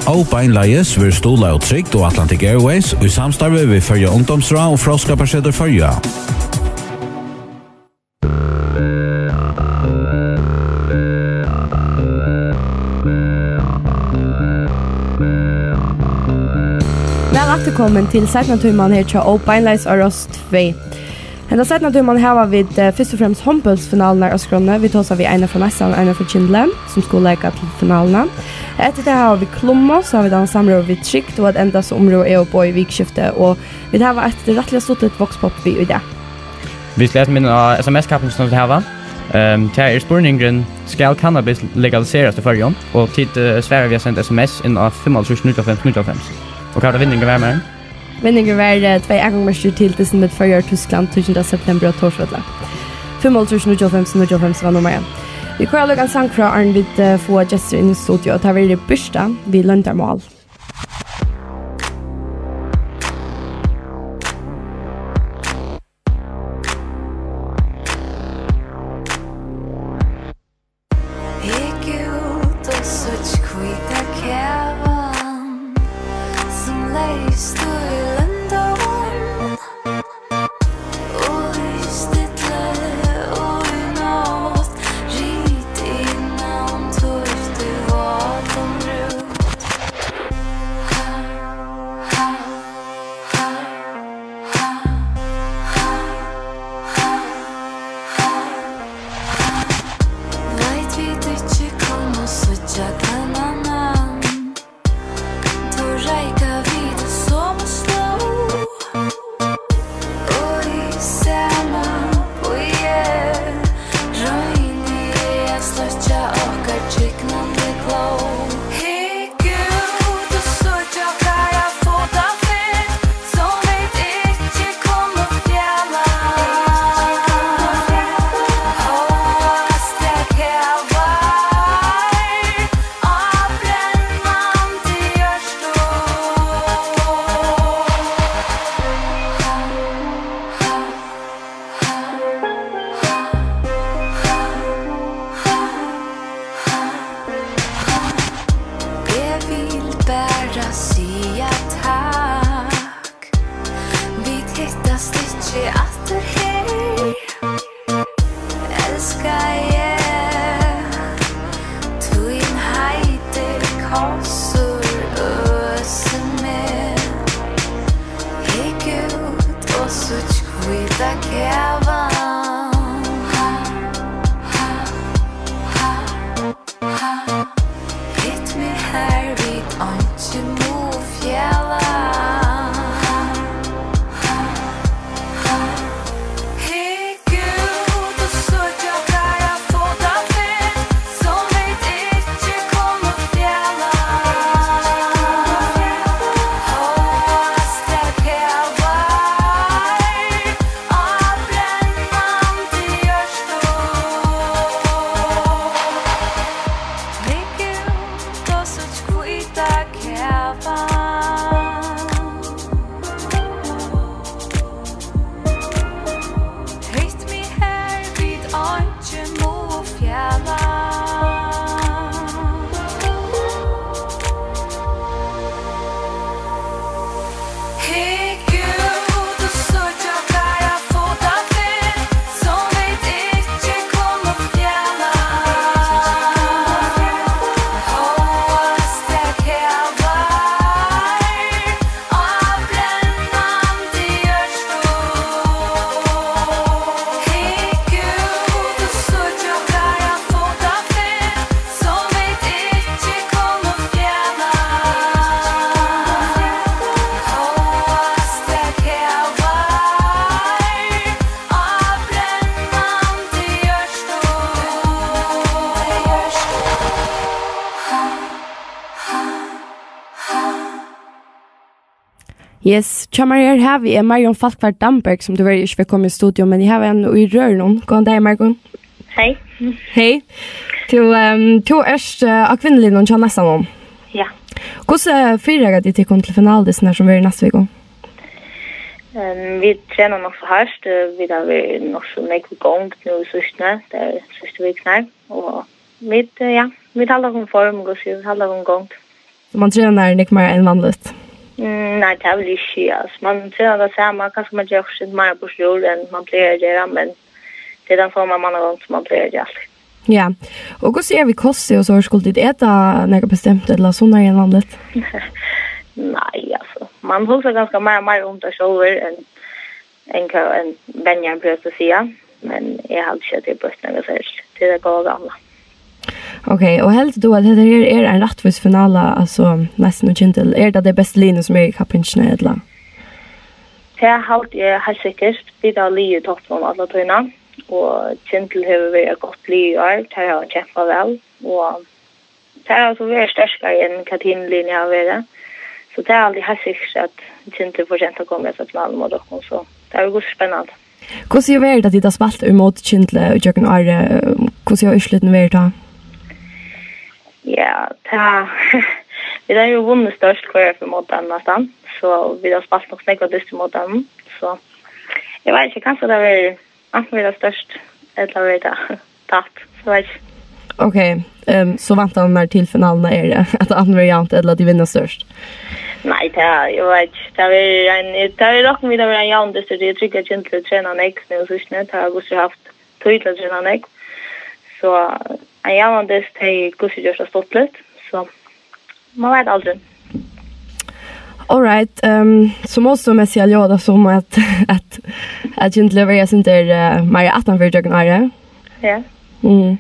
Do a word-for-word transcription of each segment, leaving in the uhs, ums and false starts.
Ó beinleiðis verður stuðlað av Trygd og Atlantic Airways í samstarvi við Føroya Ungdómsráð og Fróðskaparsetur Føroya. Væl afturkomin til seinna tíman her hjá Ó beinleiðis á Rás tvey. Henda seinna tíman hava vit, eh, fyrst og fremst hondbóltsfinalurnar á skránni. Vit tosa við Einar frá Neistan og Einar frá Kyndli, sum skulu leika til finaluna. Eftir tað hava vit Klummu, so hava vit eina samrøðu við Trygd, og at enda so umrøða eg og Bogi vikuskiftið. Og vit hava eitt rættiliga stuttligt voxpop við í dag. Vit skulu eisini minna á S M S-kapping, sum vit hava. Ehm, tað er spurningurin: Skal cannabis legaliserast í Føroyum? Og tit, eh, svara við at senda S M S inn á fimm hálvtrýss níggjuoghálvfems níggjuoghálvfems. Og hvat er vinningurin, Marin? Vinningurin var, eh, tvey atgongumerki til Disneyland Føroyar, Týskland, tíggjunda september á Tórsvølli. Fimm hálvtrýss níggjuoghálvfems níggjuoghálvfems var nummarið. Vit koyra líka ein sang frá, áðrenn vit, eh, fáa gestir inn í studio, og tað verður Birta við Loyndarmál. Hygg út og síggj hvíta kavan, sum leyst í lindum. Og í stilli og í nátt, rit í navn títt í vátum rút. Ha, ha, ha, ha, ha, ha, ha. Veit vit ikki kunnu síggja hvønn annan, tú reika við somu slóð. Og í sama, og eg royni eg at sløkkja okkara kyknandi glóð. Hygg út og síggj okkara fótafylg, sum vit ikki kunnu fjala. Hóast tað kavar á brennandi hjørtu. Eg vil bara siga takk. Vit hittast ikki aftur her. Elskaði, tín heiti kossur øsir meg. Hygg út og síggj hvíta kavan. Ha, ha, ha, ha. Hitt meg har vit einki mugu fjala. Ha, ha, ha. Hygg út og síggj okkara fótafylg, sum vit ikki kunnu fjala. Hóast tað kavar á brennandi hjørtu. Hygg út og síggj hvíta kavan. Hitt meg har vit einki mugu fjala. Hygg út og síggj okkara fótafylg, sum vit ikki kunnu fjala. Hóast tað kavar á brennandi hjørtu. Hygg út og síggj okkara fótafylg, sum vit ikki kunnu fjala. Hóast tað kavar á brennandi hjørtu. Yes, hjá mær her havi eg Marjun Falkvard Damberg, sum tíverri ikki fekk koma í studio, men eg havi hana í rørinum. Góðan dag, Marjun. Hey. Hey. Tú, ehm, tú ert, eh, á kvinnuliðnum hjá Neistanum. Ja. Hvussu fyrireika tit tykkum til finaluna, sum verður næstu viku? Ehm, vit trena nokk so hart, eh, vit hava verið nokk so nógv í gongd nú í síðstuni, tær síðstu vikurnar, og vit, eh, ja, vit halda okkum í form, og so vit halda okkum í gongd. Man trenar nógv meira enn vanligt? Mm, nei, tað vil eg ikki siga. Altso, man trenar tað sama, kanska man ger okkurt meira burturúr enn man plagar at gera, men tað er tann sama mannagongd sum man plagar at gera altíð. Ja. Og hvussu er við kostið og so, skulu tit eta nakað bestemt ella sunnari enn vanligt? Nei, altso, man hugsar kanska meira, meira um tað sjálvur enn, enn hvat ein venjari plagar at siga, men eg haldi ikki, at tað er broytt nakað serligt. Tað er tað góða gamla. Ok, og heldur tú, at hetta her er ein rættvís finala, altso, Neistin og Kyndil? Er tað tey bestu liðini, sum eru í kappingini, ella? Tað haldi eg heilt sikkurt. Vit hava ligið í toppinum alla tíðina, og Kyndil hevur verið eitt gott lið í ár. Tey hava kempað væl, og tey hava so verið sterkari enn hvat hini liðini hava verið. So tað er altíð heilt sikkurt, at Kyndil fortjenti at koma í hesa finalu móti okkum, so tað verður hvussu spennandi. Hvussu hevur verið, at tit hava spælt ímóti Kyndli í gjøgnum árið? Hvussu hava úrslitini verið tá? Ja, tað, vit hava jú vunnið stórt hvørja ferð móti teimum næstan, so vit hava spælt nokk so nógvar dystir móti teimum, so eg veit ikki, kanska tað verður antin verður tað stórt, ella verður tað tætt, so veit ikki. Ok, ehm, so væntanirnar til finaluna eru, at tað antin verður javnt, ella at tit vinna stórt? Nei, tað, eg veit ikki. Tað verður ein, tað verður nokk, vit hava ein javn dystur, tí eg trúgvi, at Kyndil trena nógv nú í síðstuni, tað hava Gustur havt tíð til at trena nógv. So ein javnan dyst hevði Gustur gjørt tað stuttligt, so man veit aldri. All right, ehm, so mást tú mest siga ljóða tað sum at, at, at Kyndil hevur verið eitt sindur, eh, meira aftanfyri gjøgnum árið. Ja. Mm.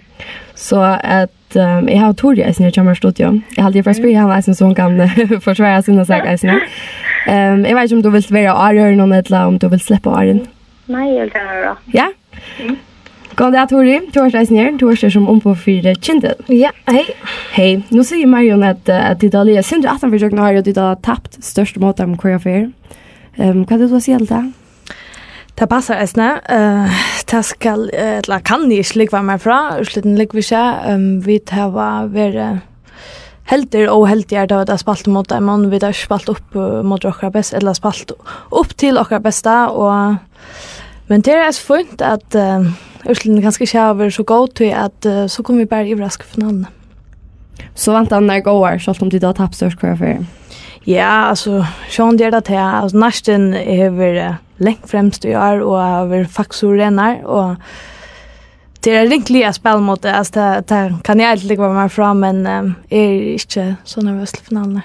So at, ehm, eg havi Tóru eisini í hjá mær í studio. Eg haldi, eg fari at spyrja hana eisini, so hon kann forsvara sína sak eisini. Ehm, eg veit ikki, um tú vilt vera á rørinum, ella um tú vilt sleppa á rørinum. Nei, eg vil gjarna vera. Ja? Mm. Góðan dag, Tóra. Tú ert eisini her. Tú ert her sum umboð fyri Kyndil. Ja, hey. Hey, nú sigur Marjun, at, eh, at tit hava ligið eitt sindur aftanfyri gjøgnum árið, og tit hava tapt stórt móti teimum hvørja ferð. Ehm, hvat hevur tú at siga til tað? Tað passar eisini. Eh, tað skal, eh, ella kann eg ikki lúgva mær frá. Úrslitini lúgva ikki. Ehm, vit hava verið heldur óheldigar, tá vit hava spælt móti teimum. Vit hava ikki spælt upp, eh, móti okkara best-, ella spælt upp til okkara besta, og, men tað er eisini fínt, at, eh, úrslitini kanska ikki hava verið so góð, tí at, eh, so kunnu vit bara yvirraska í finaluni. So væntanirnar eru góðar, sjálvt um tit hava tapt stórt hvørja ferð? Ja, altso, sjálvandi er tað tað. Altso, Neistin hevur verið langt fremst í ár og hava verið faktiskt suverenar, og tað er ringt lið at spæla móti, altso, tað, tað kann eg altíð lúgva mær frá, men, eh, eg eri ikki so nervøs til finaluna.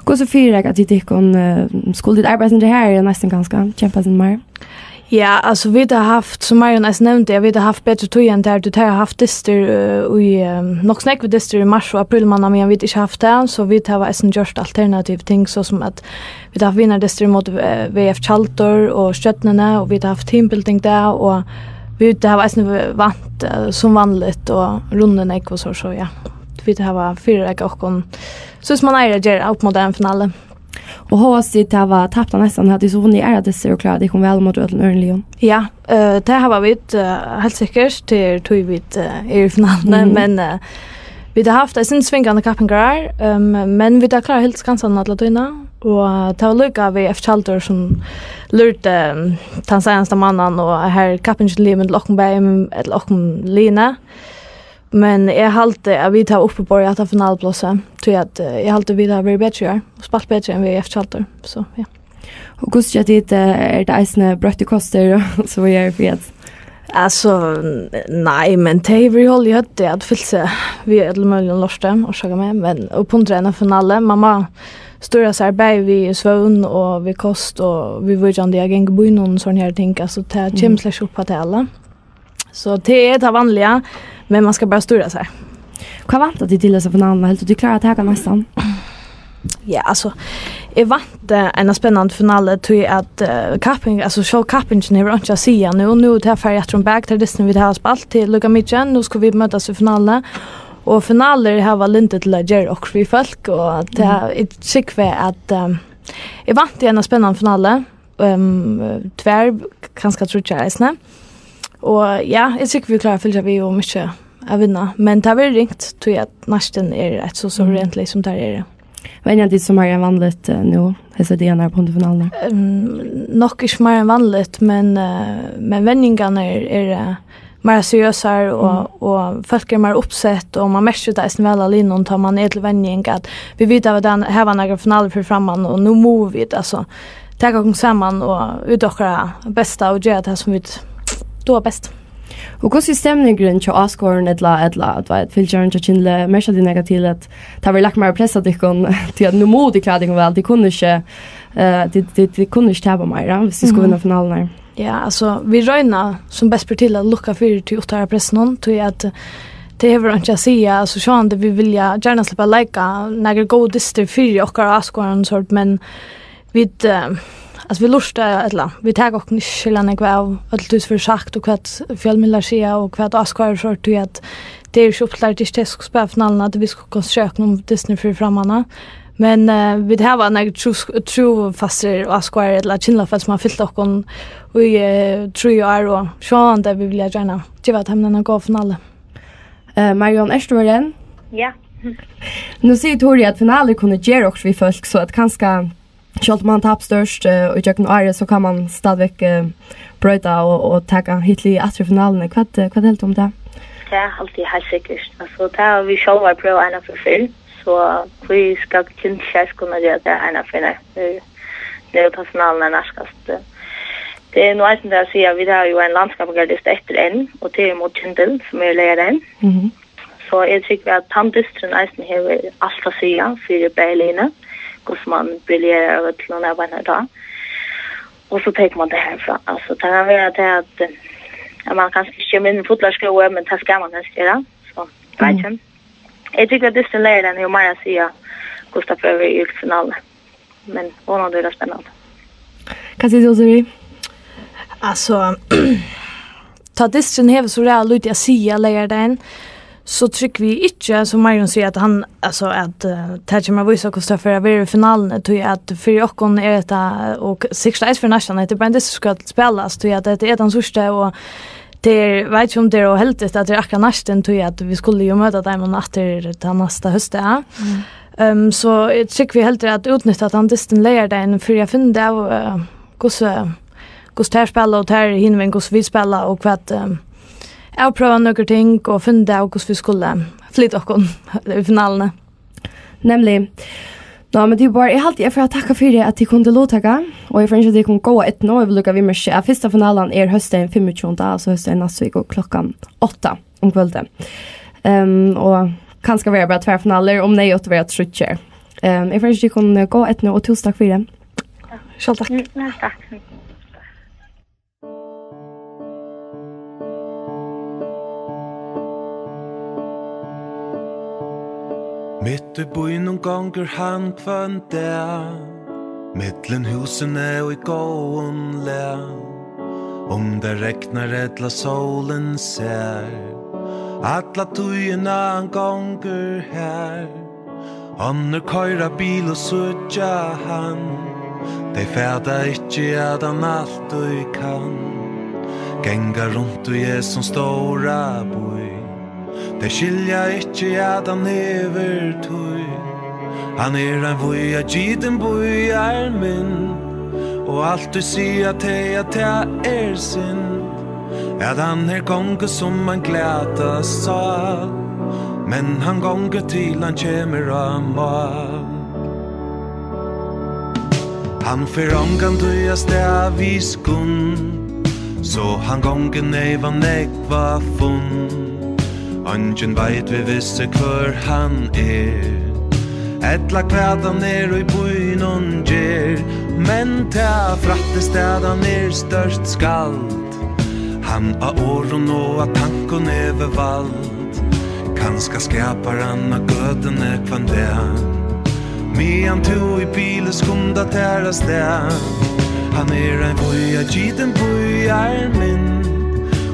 Hvussu fyrireika tit tykkum, eh, skulu tit arbeiða eitt sindur harðari enn Neistin kanska, kempa eitt sindur meir? Ja, altso, vit hava havt, sum Marjun eisini nevndi, at vit hava havt betri tíð enn tær, tí tær hava havt dystir, eh, í, eh, nokk so nógvar dystir í mars og apríl mánað, meðan vit ikki hava havt tað, so vit hava eisini gjørt alternativ ting, so sum at vit hava havt vinardystir ímóti, eh, V F Tjaldur og Stjørnuni, og vit hava havt teambuilding dag, og vit hava eisini vant, eh, sum vanligt og runnið nógv og so, so ja. Vit hava fyrireikað okkum, soleiðis man eigur at gera upp móti ein finalu. Og hóast tit hava tapt á Neistan, hava tit so vunnið aðrar dystir og klárað tykkum væl móti øllum øðrum liðum? Ja, eh, tað hava vit, eh, heilt sikkurt, tí, tí vit, eh, eru í finaluni, men, eh, vit hava havt eitt sindur svingandi kappingar, ehm, men vit hava klárað heilt skansan alla tíðina, og tað var líka V F Tjaldur sum lúrdi, ehm, tann seinasta mánaðin, og har kappingin liggur millum okkum bæði, ella okkum liðini. Men eg haldi, at vit hava uppiborið hetta finalupplásið, tí at, eh, eg haldi, vit hava verið betri í ár og spælt betri enn V F Tjaldur, so, ja. Og hvussu gera tit, eh, er tað eisini broyttir kostir og so víðari fyri at Altso, n-, nei, men tað hevur í hol í høvdið at fyllt seg við øllum møguligum lorti, orsaka meg, men upp undir eina finalu, man má stýra sær bæði við svøvn og við kost og viðvíkjandi at ganga í býnum og sovorðin her ting, altso, tað kemur slett ikki upp á tað alla. So tað er tað vanliga, men man skal bara stýra sær. Hvat vænta tit til hesa finaluna? Heldur tú, tit klára at taka Neistan? Ja, altso, eg vænti eina spennandi finalu, tí at, eh, kapping, altso, sjálv kappingin hevur einki at siga nú. Nú er tað farið aftur um bak, tað er dystin, vit hava spælt til líka mikið. Nú skulu vit møtast í finaluni, og finalur hava lyndi til at gera okkurt við fólk, og tað, eg trúgvi at, eh, eg vænti eina spennandi finalu. Ehm, tvær, kanska tríggjar eisini. Og ja, eg trúgvi, vit klára at fylgja við og um ikki at vinna. Men tað verður ringt, tí at Neistin er eitt so suverent lið, sum tær eru. Venja tit so meira enn vanligt, eh, nú, hesar dagarnar upp undir finaluna? Ehm, nokk ikki meira enn vanligt, men, eh, men venjingarnar eru, eh, meira seriøsar, og, mm, og fólk eru meira uppsett, og man merkir tað eisini væl av liðnum, tá man er til venjing, at vit vita, at vit hava nakrar finalur fyri framman, og nú mugu vit, altso, taka okkum saman og yta okkara besta og gera tað, sum vit duga best. Og hvussu er stemningurin hjá áskoðarum, ella, ella, at veit, fylgjarum hjá Kyndli, merkja tit nakað til, at tað verður lagt meira press á tykkum, tí at nú mugu tit klára tykkum væl, tit kunnu ikki, eh, tit, tit, tit kunnu ikki tapa meira, viss tit skulu, mhm, vinna finalurnar? Ja, altso, vit royna sum best ber til at lukka fyri tí uttara pressinum, tí at tað hevur einki at siga, altso, sjálvandi vit vilja gjarna sleppa at leika nakrar góðar dystir fyri okkara áskoðarum, sort, men vit, eh, altso, vit lurta, ella, vit taka okkum ikki skilja nógv av øll tí sum verður sagt, og hvat fjølmiðlar siga, og hvat áskoðarar, sort, tí at tað er ikki upp til teir, tað er ikki tey sum skulu spæla finaluna, at vit skulu konsentrera okkum um dystirnar fyri framman. Men, eh, vit hava nakrar trú-, trúfastar áskoðarar, ella Kyndlafólk, sum hava fylgt okkum í, eh, trý ár, og sjálvandi vit vilja gjarna geva teimum eina góða finalu. Eh, Marjun, ert tú har enn? Ja. Nú sigur Tóri, at finalur kunnu gera okkurt við fólk, so at kanska, sjálvt um hann tapir stórt, eh, í gjøgnum árið, so kann man stadigvæk, eh, broyta og, og taka hitt liðið aftur í finaluni. Hvat, eh, hvat heldur tú um tað? Tað er altíð heilt sikkert. Altso, tað hava vit sjálvar prøvað eina ferð fyrr, so hví skal Kyndli ikki kunna gera tað eina ferð, eh, nú tá finalurnar nærkast? Tað er nú eisini tað at siga, at vit hava jú ein landskampagardist eftir enn, og tað er móti Kyndli, sum er leygardagin. Mhm. So eg trúgvi, at tann dysturin eisini hevur alt at siga fyri bæði liðini, hvussu man briljerar av øllum av beinanvegin tá. Og so tekur man tað herfrá. Altso, tað kann vera tað at, eh, at man kanska ikki kemur inn í fullar skógir, men tað skal man helst gera. So, eg veit, mm, ikki. Eg trúgvi, at dysturin leygardagin hevur meira at siga, hvussu tað fer í finaluni. Men vónandi er tað spennandi. Hvat sigur tú, Siri? Altso, tá dysturin hevur so ræðuliga lítið at siga leygardagin, so trúgvi eg ikki, sum Marjun sigur, at hann, altso, at, eh, tað kemur at vísa, hvussu tað fer at vera í finaluni, tí at fyri okkum er hetta, og k-, sikkurt eisini fyri næstan, hetta er bara ein dystur, sum skal spælast, tí at hetta er tann síðsta, og tað er, veit ikki, um tað er óheldigt, at tað er akkurát næstan, tí at vit skulu jú møta teimum aftur tað næsta hóst, ja. Mm. Ehm, so eg trúgvi heldur at útnytta tann dystin leygardagin fyri at finna út av, eh, hvussu, hvussu tær spæla og tær hinvegin, hvussu vit spæla og hvat, ehm, avprøva nøkur ting og finna út av hvussu vit skulu flyta okkum í finaluni. Nemliga. Nå, men tað er bara, eg haldi, eg fari at takka fyri at tit kundu luttaka, og eg fari at ynskja tykkum góða eydnu, og eg vil líka viðmerkja at fyrsta finalan er hósdagin fimmogtjúgunda, altso hósdagin næstu viku klokkan átta um kvøldið. Ehm, og kanska verða bara tvær finalur, um neyðugt verða tríggjar. Ehm, eg fari at ynskja tykkum góða eydnu, og túsund takk fyri. Sjálv takk. Mm, ja, takk. Mitt í býnum gongur hann hvønn dag, millum húsini í góðum lag. Um tað regnar ella sólin sær, alla tíðina hann gongur har. Onnur koyra bil og síggja hann, tey fata ikki, at hann altíð kann ganga runt í hesum stóra bý. Tey skilja ikki, at hann hevur tíð. Hann er ein víðagitin býarmynd, og altíð siga tey, at tað er synd, at hann her gongur sum ein glatað sál, men hann gongur til hann kemur á mál. Hann fer ongantíð avstað við skund, so hann gongur neyvan nógva fund. Eingin veit við vissu, hvør hann er, ella hvat hann er í býnum ger, men tað frættist, at hann er stórt skald. Hann á orðum og á tankum hevur vald. Kanska skapar hann á gøtuni hvønn dag, meðan tú í bili skunda tær avstað. Hann er ein víðagitin býarmynd,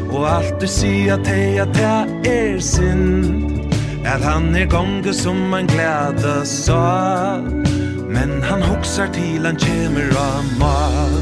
og altíð siga tey, at tað er synd, at hann her gongur sum ein glatað sál, men hann hugsar, til hann kemur á mál.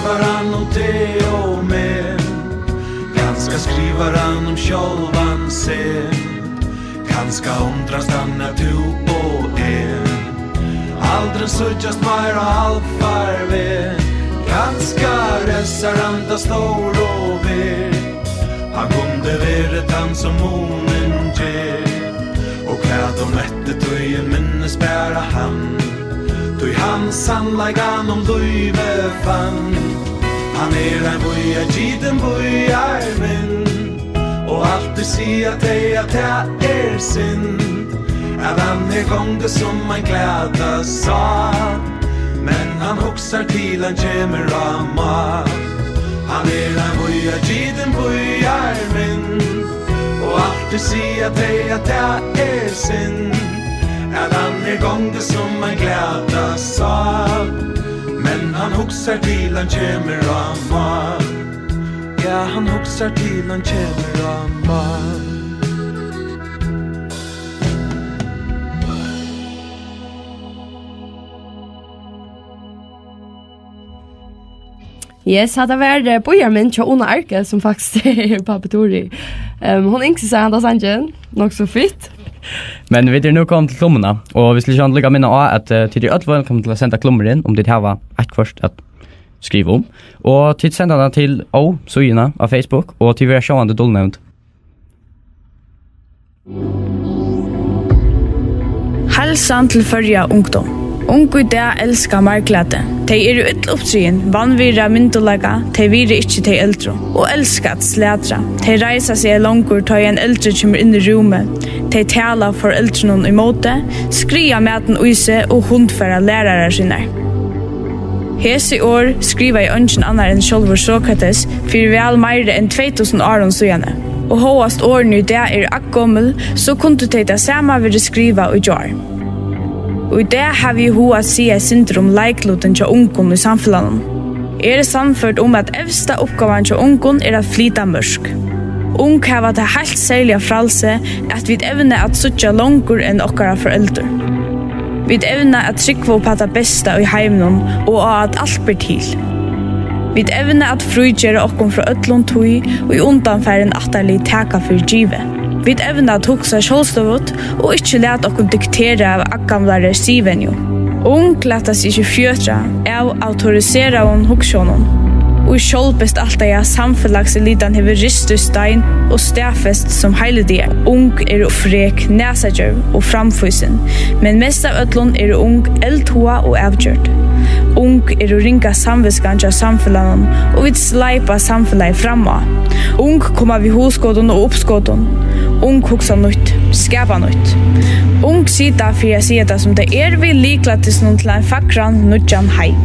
Skrivar hann um teg og meg? Kanska skrivar hann um sjálvan seg? Kanska undrast hann at tú og eg aldrin síggjast meir á alfarveg? Kanska revsar hann tað stóra og vel. Hann kundi verið tann, sum munin ger. Og hvat um eftirtíðin minnist bara hann, tí hann sannleikan um lívið fann. Hann er ein víðagitin býarvindur, og altíð siga tey, at tað er synd, at hann her gongur sum ein glæta sál. Men hann hugsar, til hann kemur á mál. Hann er ein víðagitin býarvindur, og altíð siga tey, at tað er synd, at hann her gongur sum ein glæta sál. Men hann hugsar, til hann kemur á mál. Ja, hann hugsar, til hann kemur á mál. Yes, hatta var, eh, Býarvindur hjá Una Arge, sum faktiskt er pápi Turi. Ehm, hon ynskti sær handa sangin, nokk so fitt. Men vit eru nú komin til klummuna, og vit skulu ikki líka minna á, at, eh, tit eru øll vælkomin til at senda klummur inn, um tit hava eitthvørt at skriva um. Og tit senda hana til Ó síðuna á Facebook, og tit verða sjálvandi dulnevnd. Heilsan til Føroya ungdóm. Ung í dag elska marglæti. Tey eru ill uppdrigin, vanvirða myndugleika, tey virða ikki tey eldru og elska at slatra. Tey reisa seg ei longur, tá ið ein eldri kemur inn í rúmið. Tey tala foreldrunum ímóti, skriða matin í seg og hundfara lærarar sínar. Hesi orð skrivaði eingin annar enn sjálvur Sokrates fyri væl meira enn tvey túsund árum síðani, og hóast orðini í dag eru aggomul, so kundu tey tað sama verið skrivað í gjár. Og í dag havi eg hug at siga eitt sindur um leiklutin hjá ungum í samfelagnum. Eg eri sannførd um, at evsta uppgávan hjá ungum er at flyta mørk. Ung hava tað heilt serliga frælsi, at vit evna at síggja longur enn okkara foreldur. Vit evna at trúgva upp á tað besta í heiminum og á, at alt ber til. Vit evna at frígera okkum frá øllum tí, ið undanfarin ættarlið taka fyri givið. Vit evna at hugsa sjálvstøðugt og ikki lata okkum diktera av aggamlari siðvenju. Ung lata seg ikki fjøtra av autoriseraðum hugsjónum, og sjálvbestaltaða samfelagselittan hevur rist í stein og staðfest sum heilidagar. Ung eru frek, næsadjørv og framfýsin, men mest av øllum eru ung eldhugað og avgjørd. Ung eru ringa samvitskan hjá samfelagnum, og vit sleipa samfelagið fram á. Ung koma við hugskotum og uppskotum. Ung hugsa nýtt, skapa nýtt. Ung sita fyri at siga tað, sum tað er, við lykladystinum til ein fagran nýggjan heim.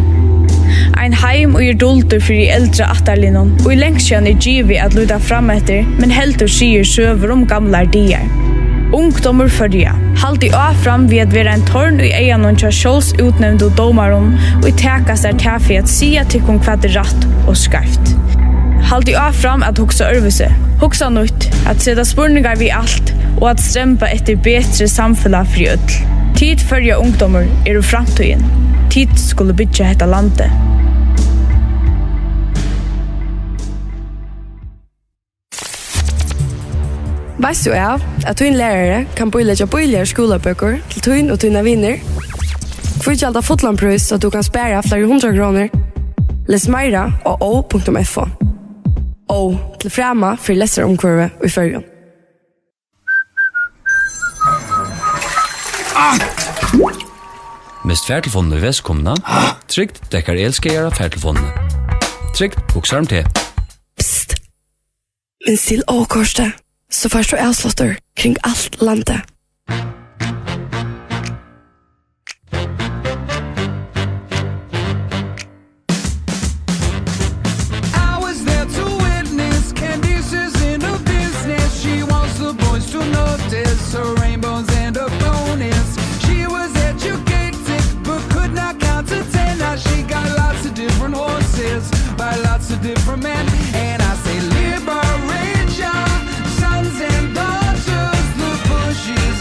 Ein heim, ið er duldur fyri eldra ættarliðnum, ið langt síðan er givið at líta fram eftir, men heldur sigur søgur um gamlar dagar. Ungdómur Føroya, haldið áfram við at vera ein torn í eyganum hjá sjálvsútnevndu dómarum, ið taka sær tað fyri at siga tykkum, hvat er rætt og skeivt. Haldið áfram at hugsa øðrvísi, hugsa nýtt, at seta spurningar við alt og at stremba eftir betri samfelag fyri øll. Tit Føroya ungdómur eru framtíðin. Tit skulu byggja hetta landið. Veitst tú av, at tín lærari kann bíleggja bíligar skúlabøkur til tín og tínar vinir? Hví gjalda fullan prís, so tú kann spara fleiri hundrað krónur? Les meira á ó punktum f o. Ó, til frama fyri lesarumhvørvið í Føroyum. Mist fartelefonina í vesikomuna? Trygd dekkar elskaðar av fartelefonini. Trygd hugsar um teg. Psst. Minst til Ó-kortið, so fært tú avsláttur kring alt landið. I was there to witness Candice's inner business. She wants the boys to notice her rainbows and her ponies. She was educated but could not count to ten. Now she got lots of different horses by lots of different men. And I say liberation, sons and daughters, the bush is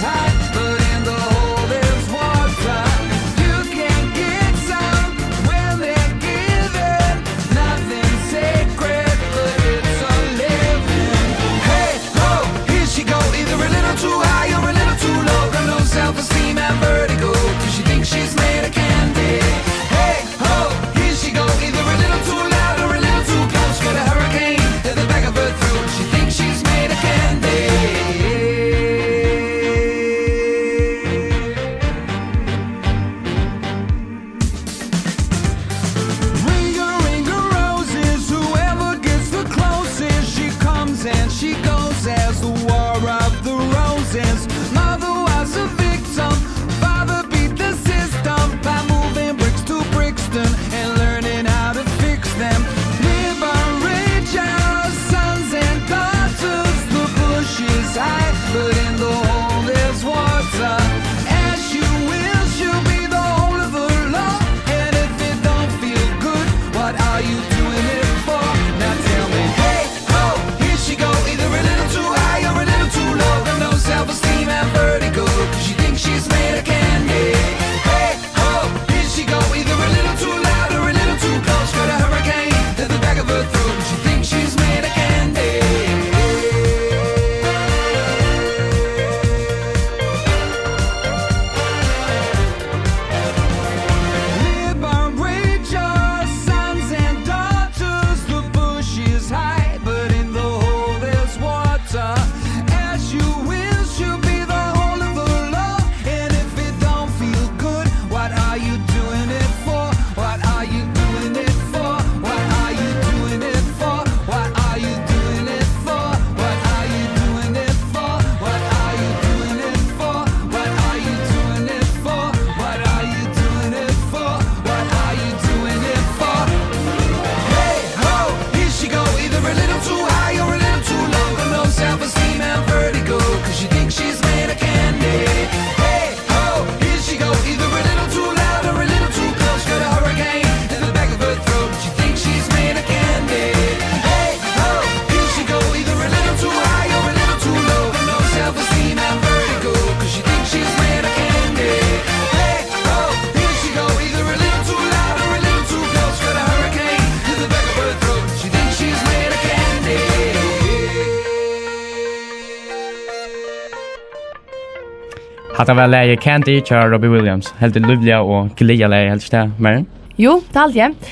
Hatta var lagið Candy hjá Robbie Williams. Heldur lívliga og glaða lagið, heldur ikki tað, Marin? Jú, tað haldi eg.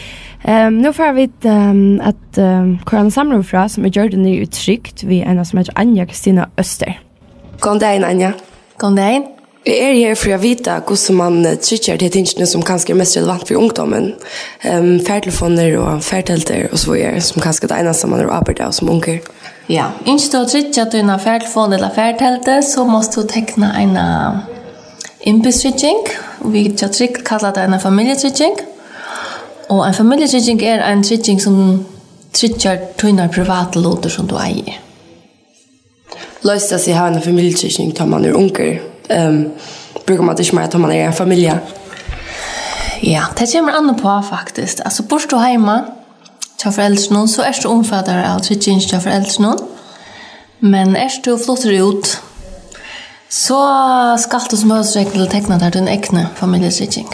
Ehm, nú fara vit, ehm, at, ehm, koyra eina samrøðu frá, sum er gjørd niðri í Trygd við eina, sum eitur Anja Kristina Øster. Góðan dagin, Anja. Góðan dagin. Eg eri her fyri at vita, hvussu mann, eh, tryggjar tey tingini, sum kanska er mest relevant fyri ungdómin. Ehm, fartelefonir og farteldur og so víðari, sum kanska er tað einasta, mann hevur ábyrgd av sum ungur. Ja, ynskir tú at tryggja tína fartelefon ella farteldu, so mást tú tekna eina innbúgvstrygging, og vit hjá Trygd kalla tað eina familjutrygging. Og ein familjutrygging er ein trygging, sum tryggjar tínar privatu lutir, sum tú eigur. Loysir tað seg at hava eina familjutrygging, tá mann er ungur? Ehm, brúkar mann tað ikki meir, tá mann er ein familja? Ja, tað kemur an uppá, faktiskt. Altso, býrt tú heima hjá foreldrunum, so ert tú umfataður av trygging hjá foreldrunum. Men ert tú fluttur út, so skalt tú sum høvuðsreglu tekna tær tína egnu familjutrygging.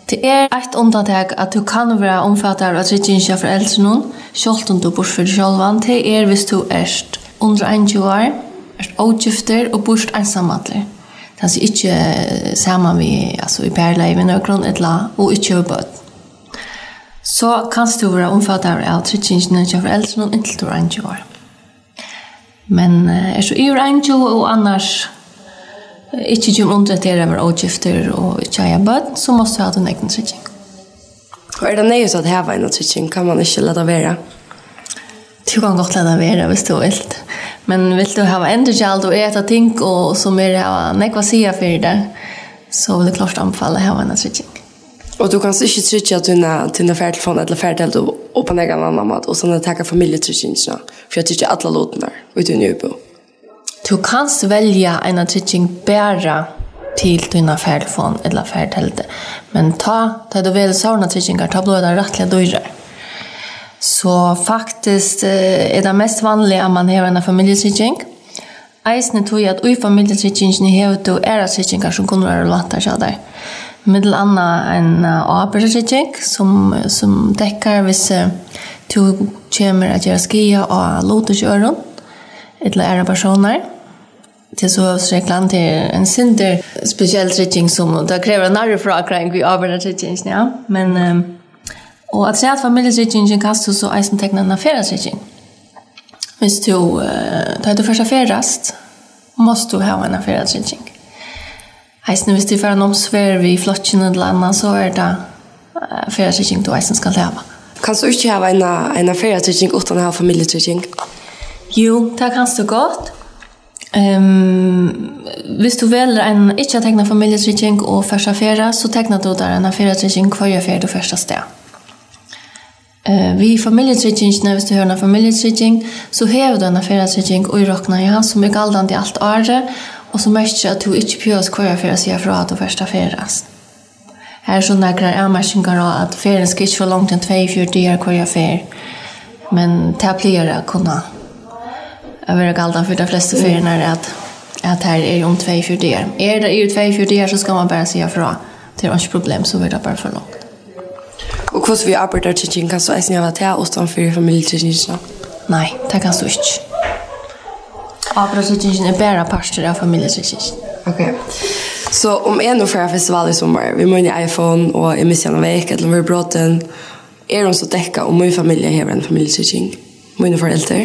Tað er eitt undantak, at tú kanst vera umfataður av trygging hjá foreldrunum, sjálvt um tú býrt fyri teg sjálvan. Tað er, viss tú ert undir einogtjúgu ár, ert ógiftur og býrt einsamallur. Tað vil siga ikki, eh, saman við, altso, í parlagi við nøkrum, ella, og ikki hevur børn. So kanst tú vera umfataður av tryggingini hjá foreldrunum inntil tú ert einogtjúgu ár. Men, eh, ert tú yvir einogtjúgu og annars, eh, ikki kemur undir at vera ógiftur og ikki eiga børn, so mást tú hava tína egnu trygging. Og er tað neyðugt at hava eina trygging? Kann mann ikki lata vera? Tú kanst gott lata vera, viss tú vilt. Men vilt tú hava endurgjald og eta ting, og sum er hava nógv at siga fyri teg, so vil eg klárt anbefala at hava eina trygging. Og tú kanst ikki tryggja tína, tína fartelefon ella farteldu upp á nakran annan máta, uttan at taka familjutryggingina, fyri at tryggja allar lutirnar í tíni íbúð. Tú kanst velja eina trygging bara til tína fartelefon ella farteldu, men tá, tá tú velur sovorðnar tryggingar, tá blívur tað rættiliga dýrari. So faktiskt, eh, er tað mest vanliga, at mann hevur eina familjutrygging. Eisini tí, at í familjutryggingini hevur tú aðrar tryggingar, sum kunnu vera relevantar hjá tær. Millum annað ein, eh, ábyrgdartrygging, sum, sum dekkar, hvis, eh, tú kemur at gera skaða á lutir hjá øðrum, ella aðrar persónar. Tað er so høvuðsreglan, tað er ein sindur spesiell trygging, sum tað krevur eina nærri frágreiðing við ábyrgdartryggingini, ja. Men, ehm, og afturat familjutryggingin kanst tú so eisini tekna eina ferðatrygging. Viss tú, eh, tá tú fert at ferðast, mást tú hava eina ferðatrygging. Eisini viss tú fert á námsferð við flokkinum ella annað, so er tað, eh, ferðatrygging tú eisini skalt hava. Kanst tú ikki hava eina, eina ferðatrygging uttan at hava familjutrygging? Jú, tað kanst tú gott. Ehm, viss tú velur ein, ikki at tekna familjutrygging og fert at ferðast, so teknar tú tær eina ferðatrygging hvørja ferð tú fert avstað. Eh, við familjutryggingini, viss tú hevur eina familjutrygging, so hevur tú eina ferðatrygging íroknað, ja, sum er galdandi alt árið, og sum merkir, at tú ikki behøvist hvørja ferð at siga frá, at tú fert at ferðast. Har eru so nakrar avmarkingar á, at ferðin skal ikki vera longri enn tveyogfjøruti dagar hvørja ferð, men tað plagar at kunna at vera galdandi fyri tær flestu ferðirnar, at, at tær eru um tveyogfjøruti dagar. Er tað yvir tveyogfjøruti dagar, so skal mann bara siga frá. Tað er einki problem, so verður tað bara forlongt. Og hvussu við ábyrgdartrygging, kanst tú eisini hava tað uttan fyri familjutryggingina? Nei, tað kanst tú ikki. Ábyrgdartryggingin er bara partur av familjutryggingini. Ok. So um eg nú fari á festival í summar við míni iPhone og eg missi hana vekk, ella hon verður brotin, er hon so dekkað um mín familja hevur eina familjutrygging? Míni foreldur?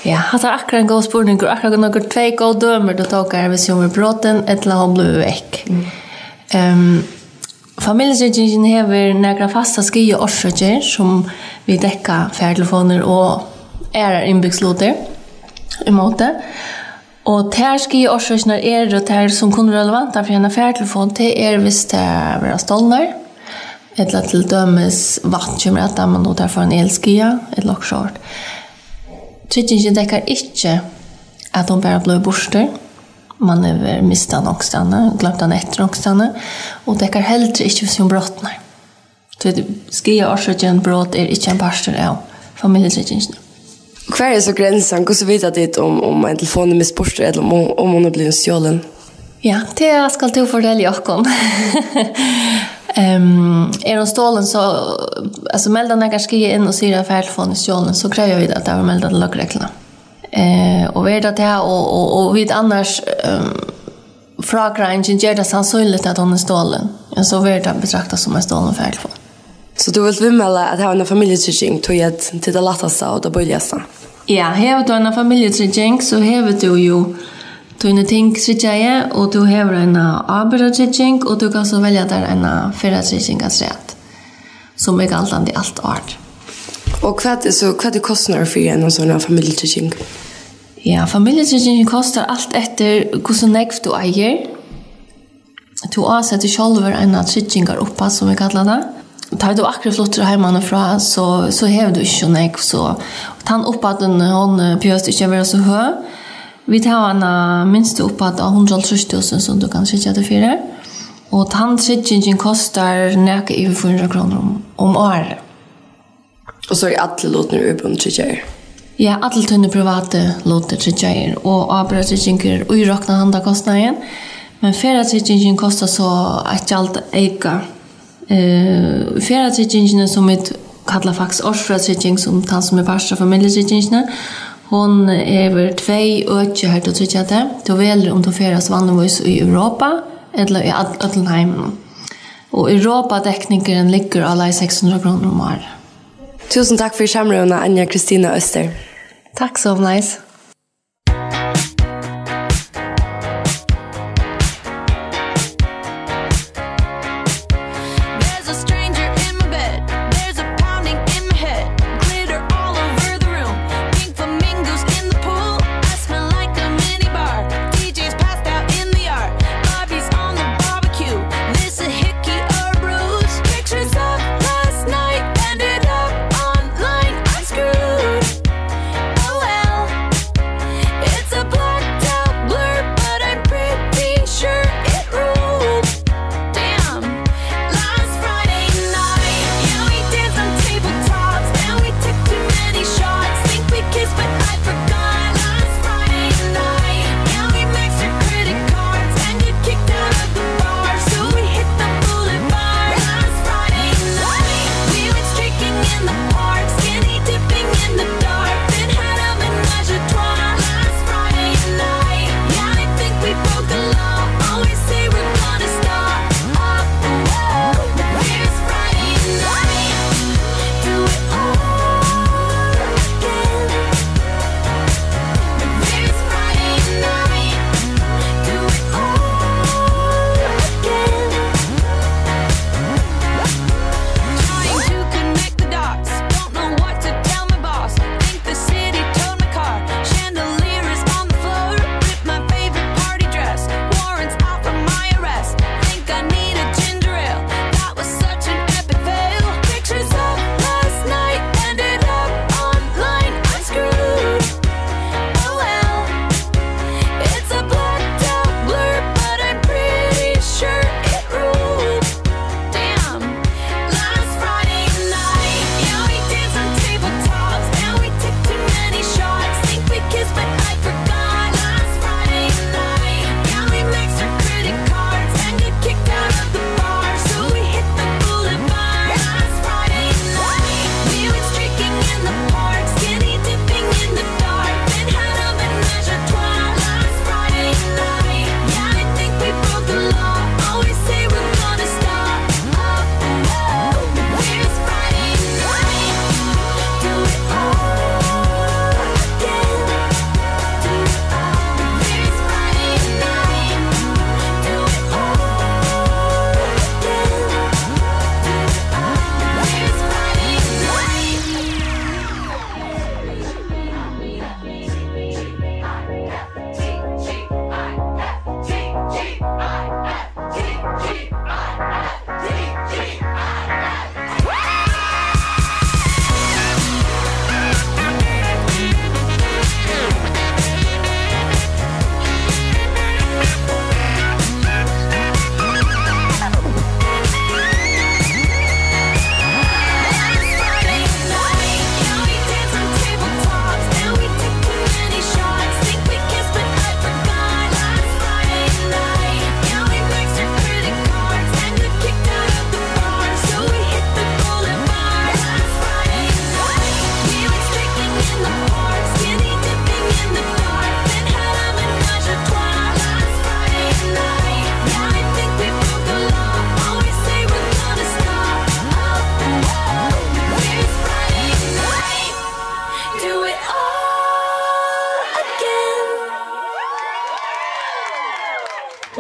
Ja, hatta er akkurát ein góður spurningur. Akkurát nøkur tvey góð dømi, tú tók her, viss hon verður brotin, ella hon blívur vekk. Mm. Ehm, Familjutryggingin hevur nakrar fastar skaðaorsøkir, sum vit dekka fartelefonir og aðrar innbúgvslutir ímóti. Og tær skaðaorsøkirnar eru tær, sum kunnu vera relevantar fyri eina fartelefon, tað er, viss tær verða stolnar, ella til dømis vatn kemur at teimum og tær fáa ein elskaða, ella okkurt sovorðið. Tryggingin dekkar ikki, at hon bara blívur burtur. Mann hevur mist hana onkustaðni, gloymt hana eftir onkustaðni, og dekkar heldur ikki, hvis hon brotnar. Tí skaðaorsøkin brot er ikki ein partur av familjutryggingini. Hvar er so grensan? Hvussu vita tit, um, um ein telefon er mist burtur, ella um, um hon er blivin stjólin? Ja, tað skal tú fortelja okkum. Ehm, er hon stolin, so, altso, meldar nakar skaða inn og sigur, at fartelefonin er stjólin, so krevja vit, at tað verður meldað til løgregluna. Eh, og verður tað tað, og, og, og vit annars, ehm, frágreiðingin ger tað sannsynligt, at hon er stolin, ja, so verður tað betraktað sum ein stolin fartelefon. So tú vilt viðmæla at hava eina familjutrygging, tí at tað er tað lættasta og tað bíligasta? Ja, hevur tú eina familjutrygging, so hevur tú jú tíni ting tryggjaði, og tú hevur eina ábyrgdartrygging, og tú kanst so velja tær eina ferðatrygging afturat, sum er galdandi alt ár. Og hvat er so, hvat er kostnaður fyri eina sovorðna familjutrygging? Ja, familjutryggingin kostar alt eftir, hvussu nógv tú eigur. Tú ásetir sjálvur eina tryggingarupphædd, sum vit kalla tað. Tá ið tú akkurát fluttur heimanífrá, so, so hevur tú ikki so nógv, so tann upphæddin, hon, eh, behøvist ikki at vera so høg. Vit hava eina minstu upphædd á hundrað og hálvtrýss túsund, sum tú kanst tryggja teg fyri. Og tann tryggingin kostar nakað yvir fýra hundrað krónur um, um árið. Og so eru allir lutirnir í íbúðini tryggjaðir? Ja, allir tínir privatu lutir tryggjaðir, og ábyrgdartrygging er íroknað handa kostnaðin, men ferðatryggingin kostar so eitt gjald eyka. Eh, ferðatryggingin, sum vit kalla faktiskt ársferðatrygging, sum tann sum er partur av familjutryggingini, hon hevur tvey øki har tú tryggjar teg. Tú velur um tú ferðast vanligvís í Europa ella í all-, øllum heiminum. Og Europadekningurin liggur á leið seks hundrað krónur um árið. Túsund takk fyri samrøðuna, Anja Kristina Øster. Takk somuleiðis. There's a stranger in my bed. There's a pounding in my head. Glitter all over the room. Pink flamingos in the pool. I smell like a mini bar. D J's passed out in the yard. Barbie's on the barbecue. This a hickey or a bruise? Pictures of last night ended up online. I'm screwed. Oh well.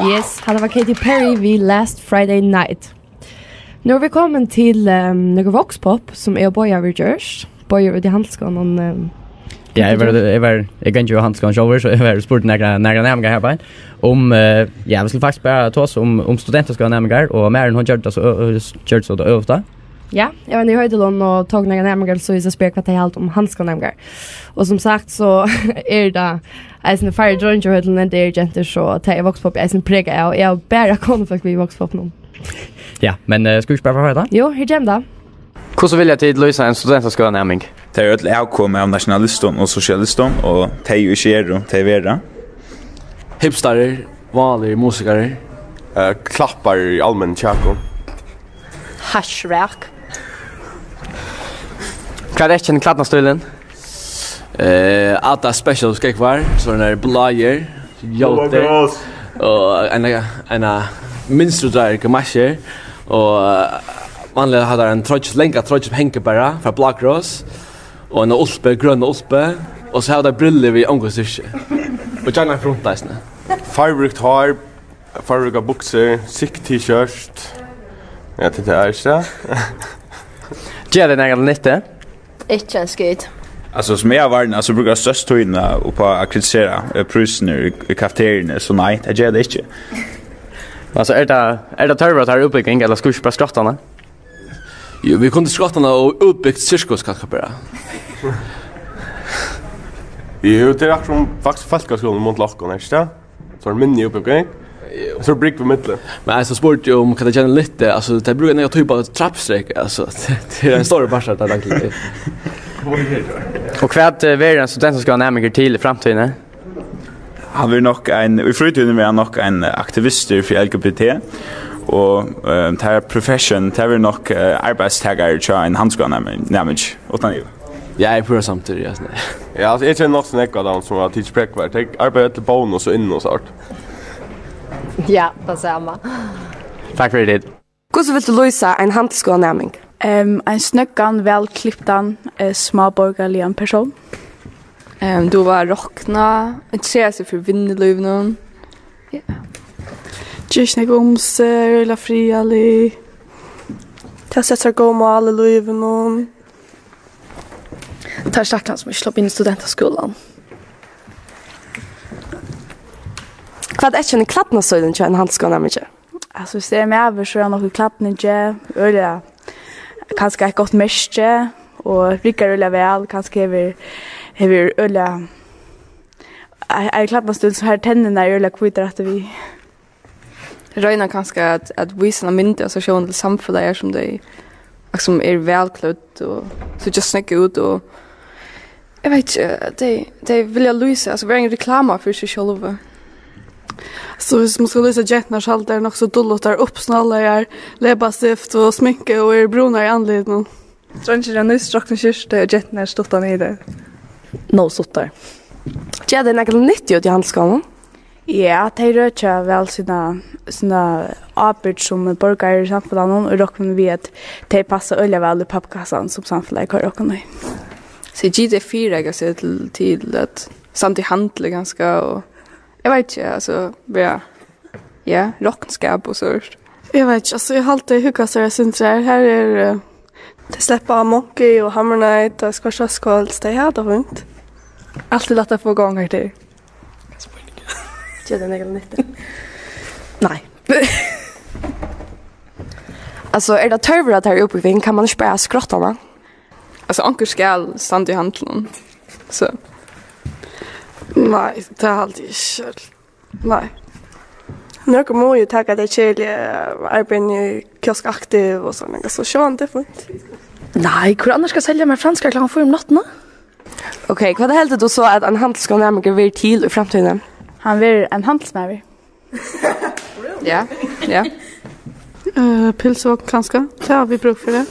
Yes, hatta var Katy Perry við Last Friday Night. Nú eru vit komin til, ehm, nøkur voxpop, sum eg og Bogi hava gjørt. Bogi er úti í handilsskúlanum, ehm, Ja, eg var, eg var, eg gangi jo handilsskúlan sjálvur, so eg var spurdi nakrar, nakrar næmingar her bara. Um, eh, ja, vit skulu faktiskt bara tosa um, um studentaskúlanæmingar, og Maren, hon gjørdi tað so, ø-, ø-, gjørdi so tað øvuta. Ja, eg var niðri í Hoydølum og tók nakrar næmingar, so eg skal spyrja, hvat tey halda um handilsskúlanæmingar. Og sum sagt, so er tað eisini færri dreingir í Hoydølum enn tað eru gentur, so tað er voxpop, eg eisini prega av. Eg havi bara konufólk við voxpop nú. Ja, men, eh, skulu vit ikki bara fara frá hetta? Jú, her kemur tað. Hvussu vilja tit lýsa ein studentaskúlanæming? Tey eru øll avkom av nationalistum og sosialistum, og tey ið ikki eru, tey verða. Hipstarar, vánaligir musikarar. Eh, klapparar í almennum kjakum. Hasjrak. Hvat er kjent klædnastílin? Eh, Adidas Special skógvar, sovorðnar bláir, ljótir, og ein, ein mynstrudreiðar gamasjur, og, eh, vanliga hava teir ein troyggju, langa troyggju sum hongur bara frá Blá Kross, og eina ulpu, grøna ulpu, og so hava teir brillur við ongum styrki. Og gjarna ein front eisini. Farverikt hár, farverikar buksur, sikk T-shirt. Ja, tað er ikki tað. Gera tey nakað til nyttu? Ikki ein skit. Altso, sum eg havi varnað, so brúka tey størstu tíðina upp á at kritisera, eh, prísirnar í, í kafeteriuni, so nei, tað gera tey ikki. Altso, er tað, er tað tørvur á teirra útbúgving, ella skulu vit ikki bara skrotta hana? Jú, vit kundu skrotta hana og útbygt sirkus, kanska bara. Jú, tað er akkurát sum faktiskt fólkaskúlin móti okkum, er ikki tað? So er minni útbúgving. Jú. So er brúgv í millum. Men altso, spurdi eg um, hvat tey kenna nyttu, altso, tey brúka nakað típa av trappustrekk, altso, tað er ein stórur partur av tí dagliga. Og hvat, eh, verður ein studentaskúlanæmingur til í framtíðini? Hann verður nokk ein, í frítíðini verður hann nokk ein aktivistur fyri L G B T, og, eh, tað er profession, tað verður nokk, eh, arbeiðstakari hjá ein handilsskúlanæmi-, næmingi, uttan iva. Ja, eg eri púra samdur, ja. Ja, altso, eg kenni nokk so nógv av teimum, sum hava tikið prógv har. Tey arbeiða øll til Bónus og Inn og so. Ja, tað sama. Takk fyri tíð. Hvussu vilt tú lýsa ein handilsskúlanæming? Ehm, ein snøggan, væl kliptan, eh, smáborgarligan persón. Ehm, duga at rokna, interessera seg fyri vinnulívinum. Ja. Ger ikki nógv um seg, øgiliga friðarlig. Tey seta sær góð mál í lívinum. Teir stakkarnir, sum ikki sleppa inn í studentaskúlan. Hvat eyðkennir klædnastílin hjá einum handilsskúlanæmingi? Altso, viss tað er maður, so er hann nokk í klædningi, øgiliga, kanska eitt gott merki, og riggar øgiliga væl, kanska hevur, hevur øgiliga, ein, ein klædnastíl, sum har tenninar eru øgiliga hvítar aftur við. Royna kanska at, at vísa eina mynd av sær sjálvum til samfelagið, har sum tey, sum eru vælklødd og síggja snøgg út, og eg veit ikki, tey, tey vilja lýsa, altso, vera ein reklama fyri seg sjálv. So viss man skal lýsa genturnar, so halda tær nokk so dullutar, uppsnálaðar, leppestift og sminka og eru brúnar í andlitinum. Dreingirnir hava nýtt strokna skjúrtu og genturnar stuttar niður. Nóg stuttar. Gera tey nakað til nyttu úti í handilsskúlanum? Ja, tey røkja væl sína, sína ábyrgd sum borgarar í samfelagnum, og rokna við, at tey passa øgiliga væl í pappkassan, sum samfelagið koyrir okkum í. So gera tey, fyrireika seg til, til at standa í handli kanska, og eg veit ikki, altso, vera, ja, roknskap og sovorðið. Eg veit ikki, altso, eg haldi, tey hugga sær eitt sindur har. Her er, eh, tey sleppa Monkey og Hammer Night og Squash Squalls, tey hava tað fínt. Altíð lætt at fáa góðan karakter. Gera tey nakað til nyttu? Nei. Altso, er tað tørvur á teirra útbúgving, kann man ikki bara skrotta hana? Altso, onkur skal standa í handlinum, so. Nei, tað haldi eg ikki. Nei. Nøkur mugu jú taka tey keðiligu arbeiðini í Kiosk Aktiv og sovorðið, so sjálvandi er fínt. Nei, hvør annars skal selja mær franskar klokkan fýra um náttina? Ok, hvat heldur tú so, at ein handilsskúlanæmingur verður til í framtíðini? Hann verður ein handilsmaður. Ja, ja. Eh, pylsuvogn kanska. Tað hava vit brúk fyri.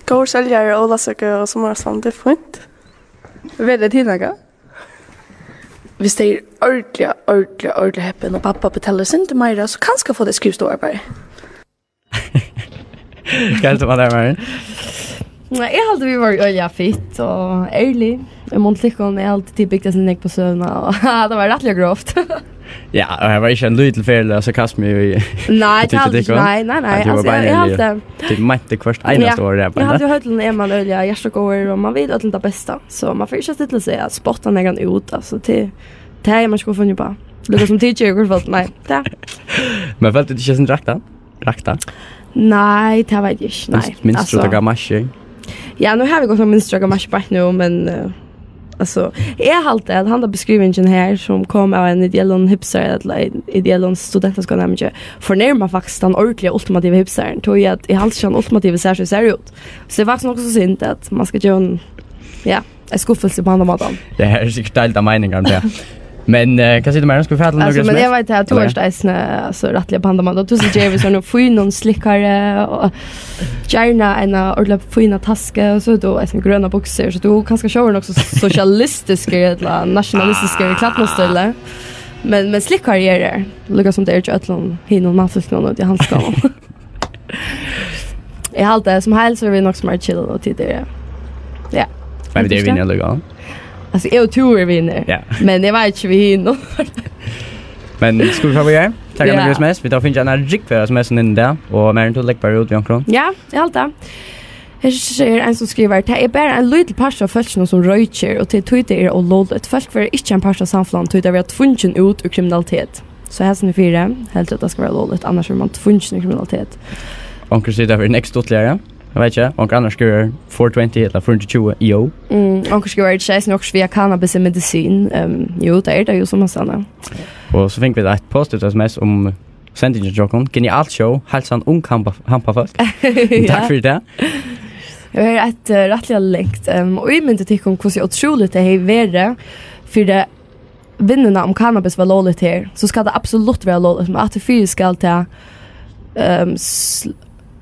Góður seljarar á Ólavsøku og summarsálinum, tað er fínt. Verður tað til nakað? Viss tey eru ordiliga, ordiliga, ordiliga heppin, og babba betalar eitt sindur meira, so kanska fáa tey skrivstovuarbeiði. Hvat heldur man har, Maren? Nei, eg haldi, vit vóru øgiliga fitt og ærlig. Eg mundi tykkum, eg haldi, tit bygdu seg nógv á søguna, og tað var rættiliga grovt. Ja, og her var ikki ein lítil ferli av sarkasmu í Nei, í tað haldi eg ikki. Nei, nei, nei. At tú var Altso, eg, eg beinanvegin haldi Tit meinti hvørt einasta Ja, orð, eg eg haldi beinanvegin. Jú, øllum er man øgiliga hjartagóður, og man vil øllum tað besta, so man fer ikki at stilla seg at spotta nakran út, altso, til, tað er man ikki funnin upp á. Líka sum tit gera, í hvørt fall, nei, tað. Men følti tú ikki, at rakta? Rakta? Nei, tað veit eg ikki, nei. Minst, minst Altso, rakka marsji? Ja, nú havi eg gott nokk minst rakka marsji beint nú, men, eh, Altso, eg haldi, at handa beskrivingin her, sum kom av ein ideellum hipster, ella ein ideellum studentaskúlanæmingi, fornærmar faktiskt tann ordiliga ultimativa hipsteren, tí at eg haldi ikki, hann ultimativa sær so sær út. So tað er faktiskt nokk so synd, at man skal geva honum, ja, eitt skuffilsi á handa mátan. Ja, her eru sikkurt deildar meiningar um tað. Men, eh, hvat sigur tú meir? Skal vit fara til Altso, nøkur men eg S M S? Veit at tú Ella? Ert eisini, altso, rættiliga á handa mátan. Tú sum gevur so ein fínan slikkara og gjarna eina ordiliga fína tasku, og so hevur tú eisini grønar buksur, so tú kanska sjálvur nokk so sosialistiskur ella nationalistiskur í klædnastíli. Men, men slikkari er her, líka sum tað er hjá øllum hinum mannfólkunum úti í handilsskúlanum. Eg haldi, sum heild, so eru vit nokk so meira chill, og tit eru, ja. Men vit eru vinir allíkavæl. Altso, eg og tú eru vinir. Ja. Men eg veit ikki við hinum. Men skulu vit fara víðari? Taka Ja. nøkur S M S. Vit hava fingið eina rúgvu av S M S inn í dag, og Marin, tú leggur bara út við onkrum. Ja, eg haldi tað. Her er ein sum skrivar: "Tað er bara ein lítil partur av fólkinum sum roykir, og til tí tað er ólógligt. Fólk verða ikki ein partur av samfelagnum, tí tað verða tvungin út í kriminalitet." So hesin er fyri, heldur at tað skal vera lógligt, annars verður man tvungin í kriminalitet. Onkur sigur, tað verður nógv stuttligari. Eg veit ikki, onkur annar skrivar four twenty ella fýra hundrað og tjúgu, jú. Mm, onkur skrivar, "Er tað ikki eisini okkurt við, at cannabis er medisin?" Ehm, jú, tað er tað jú, sum hann sigur. Og so fingu vit eitt positivt S M S um sendingin hjá okkum. "Genialt show, heilsan ung hampa-, hampafólk." Ja. Takk fyri tað. Her er eitt, eh, rættiliga langt, ehm, og ímyndið tykkum, hvussu ótrúligt tað hevði verið fyri vinnuna, um cannabis var lógligt her, so skal tað absolutt vera lógligt, men aftur fyri skal tað, ehm, sl-,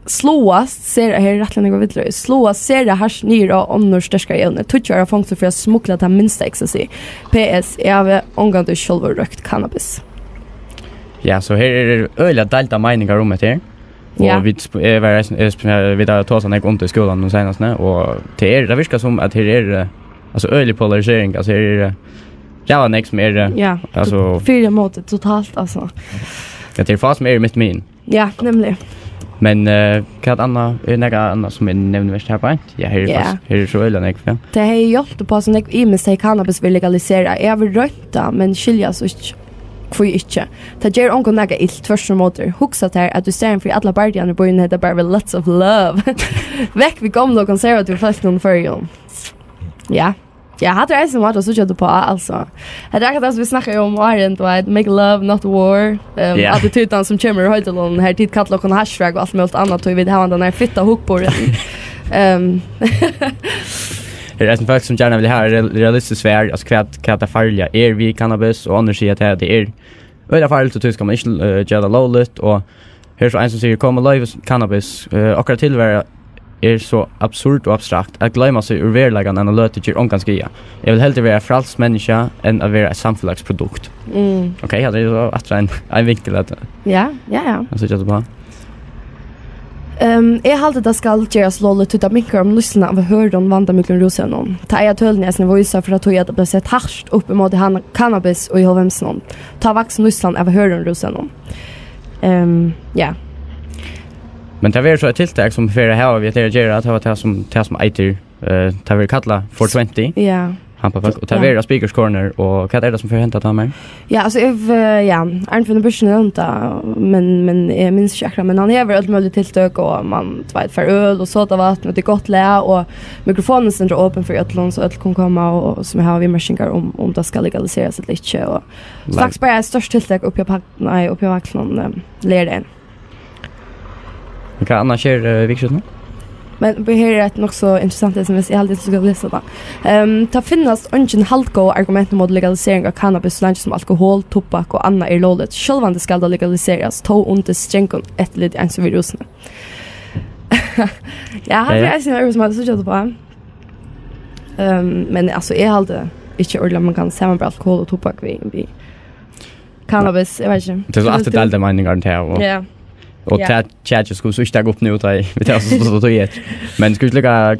sláast sera, her er rættiliga nógvar villur, sláast sera hart niður á onnur sterkari evni. Tíggju ára fongsul fyri at smugla tað minsta ecstasy. P S, eg havi ongantíð sjálvur roykt cannabis. Ja, so her eru øgiliga deildar meiningar um hetta her. Og Ja. vit sp-, eg var, eg sp-, vit hava tosað nógv um tað í skúlanum nú seinast, ne? Og tað er, tað virkar sum, at her er, eh, altso, øgilig polarisering, altso, her er, eh, ræðuliga nógv sum er, eh, Ja, altso fyri og móti totalt, altso. Ja, tað er fá sum er í mitt megin. Ja, nemliga. Men, eh, hvat annað, er nakað annað sum er nevnivert her beint? Ja, her er Ja. faktiskt, her er so øgiliga nógv, ja. Tað hevði hjálpt upp á so nógv ymiskt, hevði cannabis verið legaliserað. Eg havi roynt tað, men skilji so ikki, hví ikki. Tað ger ongum nakað ilt, tvørturímóti. Hugsa tær, at í staðin fyri allar bardagarnar í býnum, hevði tað bara verið lots of love. Vekk við gomlu og konservativu fólkunum í Føroyum. Ja. Ja, hatta er eisini ein máti at síggja tað uppá, altso. Hetta er akkurát tað, sum vit snakkaðu um áðrenn, tú veit, make love, not war. Ehm, Ja. Attitúdan, sum kemur úr hoydølunum, har tit kalla okkum hasjfrak og alt møguligt annað, tí vit hava handa fitta hugburðin. Ehm. Her eru eisini fólk, sum gjarna vilja hava real-, realistiskt svar, altso, hvat, hvat tað farliga er við cannabis, og onnur siga, at tað, tað er øgiliga farligt, og tí skal man ikki, eh, gera tað lógligt, og her er so ein, sum sigur: "Kom og loyv cannabis, eh, okkara tilvera er so absurd og abstrakt, at gloyma seg úr veruleikanum eina løtu ger ongan skaða. Eg vil heldur vera eitt frælst menniskja enn at vera eitt samfelagsprodukt." Mm. Ok, ja, tað er so aftur ein, ein vinkul at Ja, ja, ja. at síggja tað uppá. Ehm, eg haldi, tað skal gerast lógligt, tí tað minkar um nýtsluna av hørðum vanda millum rúsevnum. Tað eiga tølini eisini vísa, frá tí at tað bleiv sett hart upp ímóti han-, cannabis í hálvfemsunum. Tá vaks nýtslan av hørðum rúsevnum. Ehm, ja. Men tað verður so eitt tiltak, sum fer at hava við tað at gera, tað var tað, sum, tað, sum eitur, eh, tað verður kallað four twenty. Ja. Hampafólk, og tað Ja. verður á Speakers Corner, og hvat er tað, sum fer at henda tá meir? Ja, altso, eg, eh, ja, Arnfinn Børresen nevndi tað, men, men eg minnist ikki akkurát, men hann hevur øll møgulig tiltøk, og man, tú veit, fær øl og sodavatn, og tað er gott lag, og mikrofonin stendur opin fyri øllum, so øll kunnu koma, og, og sum hava viðmerkingar um, um tað skal legaliserast ella ikki, og Nei. Faktiskt bara eitt stórt tiltak uppi á Pak-, nei, uppi á Vaglinum, eh, leygardagin. Men hvat annars sker, eh, í vikuskiftinum? Men her er eitt nokk so interessant S M S, eg haldi, eg skal lesa tað. Ehm, tað finnast eingin haldgóð argument móti legalisering av cannabis, so leingi sum alkohol, tobakk og annað er lógligt. Sjálvandi skal tað legaliserast, tó undir strangum eftirliti eins og við rúsuni. Ja, hatta Ja, ja. er eisini ein øving, sum eg havi síggja upp á. Ehm, men, altso, eg haldi ikki ordiliga, man kann samanbera alkohol og tobakk við, við cannabis, eg veit ikki. Tað er so Hvat aftur heldur tú? deildar meiningar um tað, og, Ja. og Ja. tað tjekið skulu vit so ikki taka upp nú, tá eg, vit hava so stutt tíð eftir. Men skulu vit líka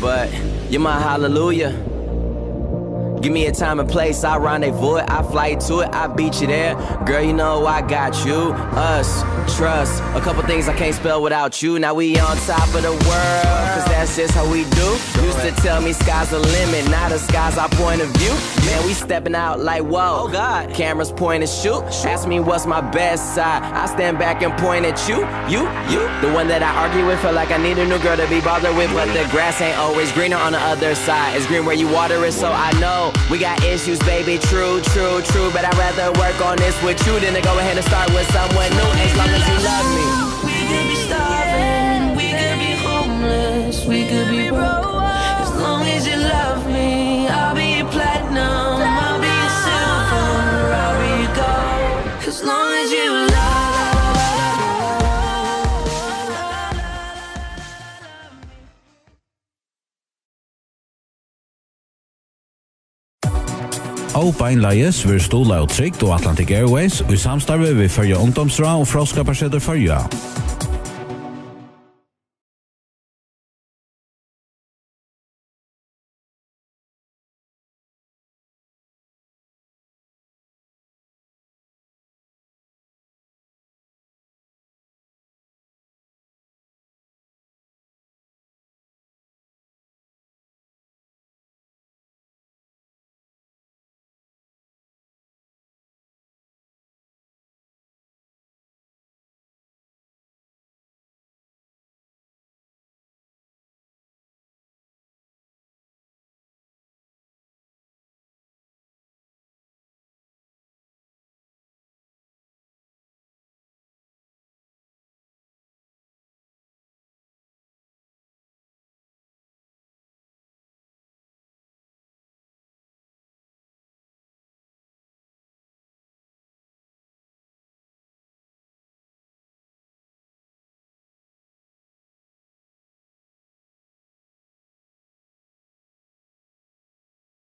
but you're my hallelujah. Give me a time and place, I rendezvous it, I fly to it, I beat you there. Girl, you know I got you, us, trust. A couple things I can't spell without you. Now we on top of the world, cause that's just how we do. Used to tell me sky's the limit, now the sky's our point of view. Man, we stepping out like whoa. Oh God. Cameras point and shoot. Ask me what's my best side. I stand back and point at you, you, you. The one that I argue with, feel like I need a new girl to be bothered with, but the grass ain't always greener on the other side. It's green where you water it, so I know we got issues, baby. True, true, true. But I'd rather work on this with you than to go ahead and start with someone new. As long as you love me. We could be starving, we could be homeless, we could be broke. As long as you love me, I'll be your platinum, I'll be your silver, I'll be your gold. As long as you love. Ó beinleiðis verður stuðlað av Trygd og Atlantic Airways í samstarvi við Føroya Ungdómsráð og Fróðskaparsetur Føroya.